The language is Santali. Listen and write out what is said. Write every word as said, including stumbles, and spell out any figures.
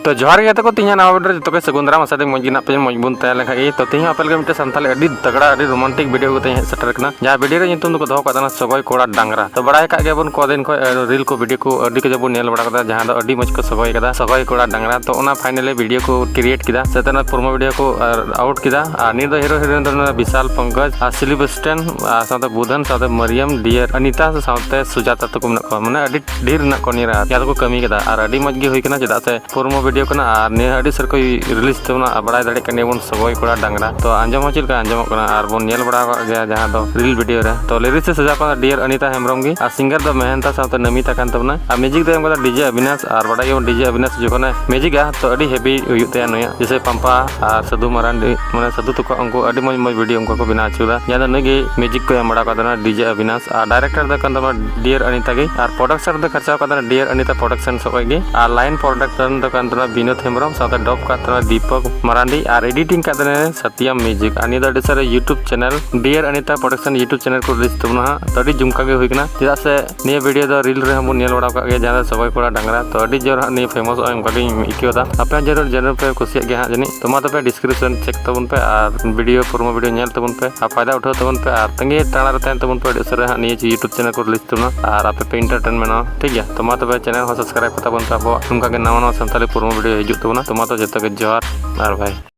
ᱛᱚ ᱡᱚᱦᱟᱨ ᱜᱮ ᱜᱟᱛᱮ ᱠᱚ, ᱛᱮᱦᱮᱧᱟᱜ ᱱᱟᱣᱟ video ᱨᱮ ᱡᱚᱛᱚ ᱠᱚ ᱥᱟᱹᱜᱩᱱ ᱫᱟᱨᱟᱢ᱾ ᱟᱥᱟ ᱫᱟᱹᱧ ᱢᱚᱡᱽ ᱜᱮ ᱢᱮᱱᱟᱜ ᱯᱮᱭᱟ, ᱢᱚᱡᱽ ᱵᱚᱱ ᱛᱟᱦᱮᱸ ᱞᱮᱱᱠᱷᱟᱱ ᱜᱮ᱾ ᱛᱚ ᱛᱮᱦᱮᱧ ᱦᱚᱸ ᱟᱯᱮ ᱞᱟᱹᱜᱤᱫ ᱢᱤᱫᱴᱮᱱ ᱥᱟᱱᱛᱟᱲᱤ ᱟᱹᱰᱤ ᱛᱟᱜᱲᱟ, ᱟᱹᱰᱤ romantic video ᱠᱟᱛᱮ ᱤᱧ ᱦᱮᱡ ᱥᱮᱴᱮᱨ ᱠᱟᱱᱟ, ᱡᱟᱦᱟᱸ video ᱨᱮ ᱧᱩᱛᱩᱢ ᱫᱚᱠᱚ ᱫᱚᱦᱚ ᱠᱟᱜ ᱛᱟᱦᱮᱱᱟ ᱥᱚᱜᱚᱭ ᱠᱚᱲᱟ ᱰᱟᱝᱨᱟ᱾ ᱛᱚ ᱵᱟᱲᱟᱭ ᱠᱟᱜ ᱜᱮᱭᱟᱵᱚᱱ, ᱠᱚᱫᱤᱱ ᱠᱷᱚᱱ reel ᱠᱚ video ᱠᱚ ᱟᱹᱰᱤ ᱠᱟᱡᱟᱠ ᱵᱚᱱ ᱧᱮᱞ ᱵᱟᱲᱟ ᱠᱟᱫᱟ, ᱡᱟᱦᱟᱸ ᱫᱚ ᱟᱹᱰᱤ ᱢᱚᱡᱽ ᱠᱚ ᱥᱚᱜᱚᱭ ᱠᱟᱫᱟ ᱥᱚᱜᱚᱭ ᱠᱚᱲᱟ ᱰᱟᱝᱨᱟ᱾ ᱛᱚ ᱚᱱᱟ finally video ᱠᱚ create ᱠᱮᱫᱟ, ᱥᱟᱶᱛᱮ ᱚᱱᱟ promo video ᱠᱚ out ᱠᱮᱫᱟ᱾ ᱟᱨ ᱱᱤᱭᱟᱹ ᱫᱚ hero heroine ᱫᱚ ᱵᱤᱥᱟᱞ ᱯᱚᱝᱠᱚᱡᱽ ᱟᱨ ᱥᱤᱞᱤᱵᱮᱥᱴᱮᱱ ᱟᱨ ᱥᱟᱶᱛᱮ ᱵᱩᱫᱷᱟᱱ, ᱥᱟᱶᱛᱮ ᱢᱟᱨᱤᱭᱟᱢ, ᱰᱤᱭᱟᱨ ᱚᱱᱤᱛᱟ, ᱥᱟᱶᱛᱮ ᱥᱩᱡᱟᱛᱟ ᱛᱟᱠᱚ ᱢᱮᱱᱟᱜ ᱠᱚᱣᱟ᱾ ᱢᱟᱱᱮ ᱟᱹᱰᱤ ᱰᱷᱮᱨ ᱢᱮᱱᱟᱜ ᱠᱚᱣᱟ ᱱᱤᱭᱟᱹ ᱨᱮ, ᱡᱟᱦᱟᱸ ᱫᱚᱠᱚ ᱠᱟᱹᱢᱤ ᱠᱟᱫᱟ᱾ ᱟᱨ ᱟᱹᱰᱤ ᱢᱚᱡᱽ ᱜᱮ ᱦᱩᱭ ᱠᱟᱱᱟ, ᱪᱮᱫᱟᱜ ᱥᱮ promo video ᱠᱟᱱᱟ ᱟᱨ ᱱᱤᱭᱟᱹ ᱟᱹᱰᱤ ᱥᱟᱹᱨ ᱠᱚ release ᱛᱟᱵᱚᱱᱟ᱾ ᱟᱨ ᱵᱟᱲᱟᱭ ᱫᱟᱲᱮᱭᱟᱜ ᱠᱟᱱ ᱜᱮᱭᱟᱵᱚᱱ ᱥᱚᱜᱚᱭ ᱠᱚᱲᱟ ᱰᱟᱝᱨᱟ᱾ ᱛᱚ ᱟᱸᱡᱚᱢ ᱦᱚᱸ ᱪᱮᱫ ᱞᱮᱠᱟ ᱟᱸᱡᱚᱢᱚᱜ ᱠᱟᱱᱟ, ᱟᱨ ᱵᱚᱱ ᱧᱮᱞ ᱵᱟᱲᱟ ᱟᱠᱟᱫ ᱜᱮᱭᱟ ᱡᱟᱦᱟᱸ ᱫᱚ reel video ᱨᱮ᱾ ᱛᱚ lyrics ᱮ ᱥᱟᱡᱟᱣ ᱠᱟᱱᱟ ᱰᱤᱭᱟᱨ ᱚᱱᱤᱛᱟ ᱦᱮᱢᱵᱨᱚᱢ ᱜᱮ, ᱟᱨ singer ᱫᱚ ᱢᱮᱦᱮᱱᱛᱟ ᱥᱟᱶᱛᱮ ᱱᱟᱢᱤᱛᱟ ᱠᱟᱱ ᱛᱟᱵᱚᱱᱟ, ᱟᱨ music ᱫᱚ ᱮᱢ ᱠᱟᱫᱟ DJ ᱚᱵᱤᱱᱟᱥ᱾ ᱟᱨ ᱵᱟᱲᱟᱭ ᱜᱮᱭᱟᱵᱚᱱ DJ ᱚᱵᱤᱱᱟᱥ ᱡᱚᱠᱷᱚᱱᱮ music ᱟ ᱛᱚ ᱟᱹᱰᱤ heavy ᱦᱩᱭᱩᱜ ᱛᱟᱭᱟ ᱱᱩᱭᱟᱜ, ᱡᱮᱭᱥᱮ ᱯᱟᱢᱯᱟ ᱟᱨ ᱥᱟᱹᱫᱷᱩ ᱢᱟᱨᱟᱱᱰᱤ, ᱢᱟᱱᱮ ᱥᱟᱹᱫᱷᱩ ᱛᱟᱠᱚ, ᱩᱱᱠᱩ ᱟᱹᱰᱤ ᱢᱚᱡᱽ ᱢᱚᱡᱽ video ᱩᱱᱠᱩ ᱠᱚ ᱵᱮᱱᱟᱣ ᱦᱚᱪᱚ ᱠᱟᱫᱟ, ᱡᱟᱦᱟᱸ ᱫᱚ ᱱᱩᱭ ᱜᱮ music ᱠᱚ ᱮᱢ ᱵᱟᱲᱟ ᱠᱟᱫ ᱛᱟᱦᱮᱱᱟ DJ ᱚᱵᱤᱱᱟᱥ᱾ ᱟᱨ director ᱫᱚ ᱠᱟᱱ ᱛᱟᱵᱚᱱᱟ ᱰᱤᱭᱟᱨ ᱚᱱᱤᱛᱟ ᱜᱮ, ᱟᱨ production ᱫᱚ ᱠᱷᱚᱨᱪᱟᱣ ᱠᱟᱫ ᱛᱟᱦᱮᱱᱟ ᱰᱤᱭᱟᱨ ᱚᱱᱤᱛᱟ production ᱥᱚᱜᱚᱭ ᱜᱮ, ᱟᱨ line production ᱫᱚ ᱠᱟᱱ ᱛᱟᱦᱮᱱᱟ ᱵᱤᱱᱳᱫ ᱦᱮᱢᱵᱨᱚᱢ, ᱥᱟᱶᱛᱮ dub ᱠᱟᱫ ᱛᱟᱦᱮᱱᱟ ᱫᱤᱯᱚᱠ ᱢᱟᱨᱟᱱᱰᱤ, ᱟᱨ editing ᱠᱟᱫ ᱛᱟᱦᱮᱱᱟ ᱥᱟᱛᱭᱟᱢ Music᱾ ᱟᱨ ᱱᱤᱭᱟᱹ ᱫᱚ ᱟᱹᱰᱤ ᱥᱟᱨᱟ YouTube channel ᱰᱤᱭᱟᱨ ᱚᱱᱤᱛᱟ production YouTube channel ᱠᱚ release ᱛᱟᱵᱚᱱᱟ ᱦᱟᱸᱜ᱾ ᱛᱚ ᱟᱹᱰᱤ ᱡᱚᱢᱠᱟ ᱜᱮ ᱦᱩᱭ ᱠᱟᱱᱟ, ᱪᱮᱫᱟᱜ ᱥᱮ ᱱᱤᱭᱟᱹ video ᱫᱚ reel ᱨᱮᱦᱚᱸ ᱵᱚᱱ ᱧᱮᱞ ᱵᱟᱲᱟ ᱟᱠᱟᱫ ᱜᱮᱭᱟ, ᱡᱟᱦᱟᱸ ᱫᱚ ᱥᱚᱜᱚᱭ ᱠᱚᱲᱟ ᱰᱟᱝᱨᱟ᱾ ᱛᱚ ᱟᱹᱰᱤ ᱡᱳᱨ ᱦᱟᱸᱜ ᱱᱤᱭᱟᱹ famous ᱚᱜᱼᱟ ᱚᱱᱠᱟ ᱜᱤᱧ ᱟᱹᱭᱠᱟᱹᱣ ᱮᱫᱟ᱾ ᱟᱯᱮ ᱦᱚᱸ ᱡᱟᱹᱨᱩᱲ ᱡᱟᱹᱨᱩᱲ ᱯᱮ ᱠᱩᱥᱤᱭᱟᱜ ᱜᱮᱭᱟ ᱦᱟᱸᱜ ᱡᱟᱹᱱᱤᱡ᱾ ᱛᱚ ᱢᱟ ᱛᱚᱵᱮ description check ᱛᱟᱵᱚᱱ ᱯᱮ ᱟᱨ video promo video ᱧᱮᱞ ᱛᱟᱵᱚᱱ ᱯᱮ ᱟᱨ ᱯᱷᱟᱭᱫᱟ ᱩᱴᱷᱟᱹᱣ ᱛᱟᱵᱚᱱ ᱯᱮ, ᱟᱨ ᱛᱟᱺᱜᱤ ᱛᱟᱲᱟ ᱨᱮ ᱛᱟᱦᱮᱱ ᱛᱟᱵᱚᱱ ᱯᱮ᱾ ᱟᱹᱰᱤ ᱩᱥᱟᱹᱨᱟ ᱦᱟᱸᱜ ᱱᱤᱭᱟᱹ YouTube channel ᱠᱚ release ᱛᱟᱵᱚᱱᱟ ᱟᱨ ᱟᱯᱮ ᱯᱮ entertainment ᱚᱜᱼᱟ, ᱴᱷᱤᱠ ᱜᱮᱭᱟ? ᱛᱚ ᱢᱟ ᱛᱚᱵᱮ channel ᱦᱚᱸ subscribe ᱠᱟᱛᱟ ᱵᱚᱱ ᱯᱮ, ᱟᱵᱚᱣᱟᱜ ᱱᱚᱝᱠᱟ ᱜᱮ ᱱᱟᱣᱟ ᱱᱟᱣᱟ ᱥᱟᱱᱛᱟᱲᱤ promo video ᱦᱤᱡᱩᱜ ᱛᱟᱵᱚᱱᱟ᱾ ᱛᱚ ᱢᱟ ᱛᱚ ᱡᱚᱛᱚ ᱜᱮ ᱡᱚᱦᱟᱨ ᱟᱨ bye᱾